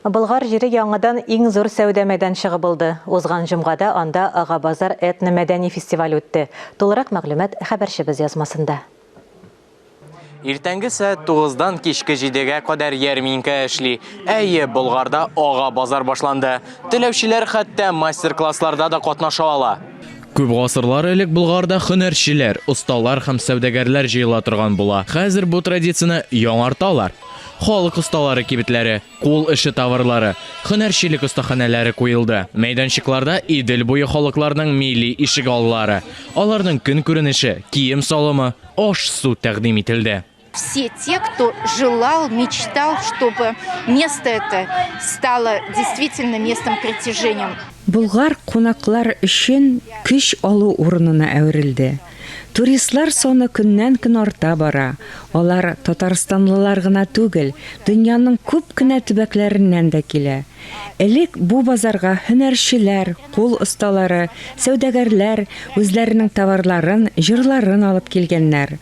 Болгар җире яңадан иң зур сәүдә мәйданчыгы булды. Узган җомгада анда Ага базар этно-мәдәни фестивале үтте. Тулырак мәгълүмат хәбәрчебез язмасында. Иртәнге сәгать тугыздан кичке җидегә кадәр ярминкә эшли. Әйе, Болгарда Ага базар башланды. Теләүчеләр хәтта мастер-классларда да катнаша ала. Күп гасырлар элек Болгарда һөнәрчеләр, осталар һәм сәүдәгәрләр җыела торган була. Хәзер бу традицияне яңарталар. Халык осталары кибетләре, кул эше товарлары, һөнәрчелек остаханәләре куелды. Мәйданчыкларда Идел буе халыкларының милли ишегаллары, аларның көн күренеше, кием-салымы, аш-су тәкъдим ителде. Все те, кто желал, мечтал, чтобы место это стало действительно местом притяжения. Болгар кунаклар өчен көч алу урынына әверелде. Туристлар саны көннән-көн арта бара. Алар татарстанлылар гына түгел, дөньяның күп кенә төбәкләреннән дә килә. Элек бу базарга һөнәрчеләр, кул осталары, сәүдәгәрләр үзләренең товарларын, җырларын алып килгәннәр.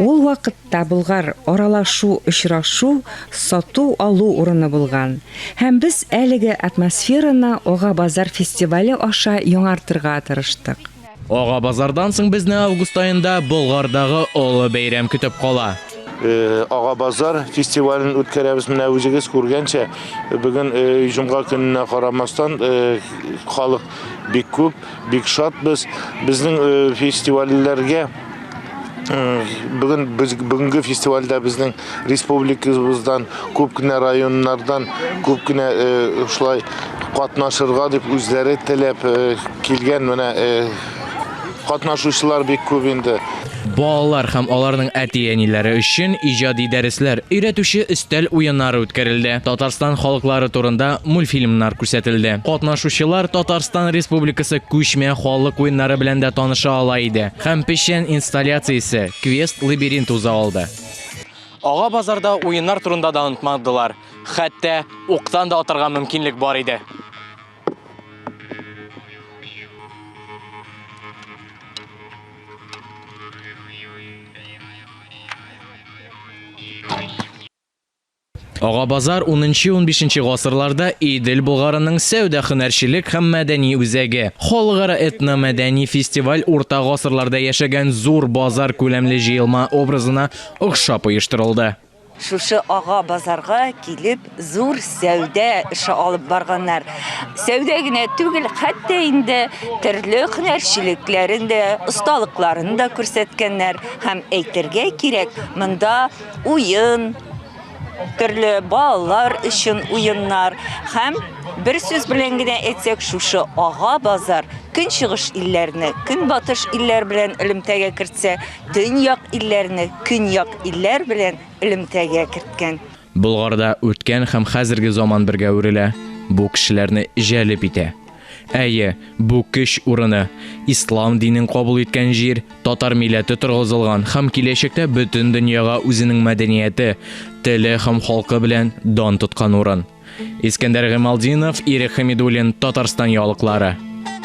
Ул вакытта Болгар аралашу, очрашу, сату-алу урыны булган. Һәм без әлеге атмосфераны Ага базар фестивале аша яңартырга тырыштык. Ага базардан соң безне август аенда Болгардагы олы бәйрәм көтеп кала. Ага базар фестивален үткәрәбез. Менә үзегез күргәнчә, бүген җомга көненә карамастан халык бик күп, бик шатбыз. Безнең фестивальләргә бүген без бүгенге фестивальдә безнең республикабыздан күп кенә районнардан күп кенә шулай катнашырга дип үзләре теләп килгән менә катнашучылар бик күп инде. Балалар һәм аларның әти-әниләре өчен иҗади дәресләр, өйрәтүче өстәл уеннары үткәрелде, Татарстан халыклары турында мультфильмнар күрсәтелде. Катнашучылар Татарстан Республикасы күчмә халык уеннары белән дә таныша ала иде һәм печән инсталляциясе, квест-лабиринт уза алды. Ага базарда уеннар турында да онытмадылар. Хәтта уктан да атарга мөмкинлек бар иде. Ага базар 10-15 гасырларда Идел Болгарының сәүдә-һөнәрчелек һәм мәдәни үзәге. Халыкара этномәдәни фестиваль урта гасырларда яшәгән зур базар күләмле җыелма образына охшап оештырылды. Шушы Ага базарга килеп зур сәүдә эше алып барганнар. Сәүдә генә түгел, хәтта инде төрле һөнәрчелекләрен дә, осталыкларын да күрсәткәннәр. Һәм әйтергә кирәк, монда уен, төрле балалар өчен уеннар һәм бер сүз белән генә әйтсәк, шушы Ага базар көнчыгыш илләрне көнбатыш илләр белән элемтәгә кертсә, төньяк илләрне көньяк илләр белән элемтәгә керткән. Болгарда үткән һәм хәзерге заман бергә үрелә, бу кешеләрне җәлеп итә. Әйе, бу көч урыны, ислам динен кабул иткән җир, татар милләте торгызылган һәм киләчәктә бөтен дөньяга үзенең мәдәнияте, теле һәм халкы белән дан тоткан урын. Искәндәр Гыймалтдинов, Ирек Хәмидуллин, Татарстан яңалыклары.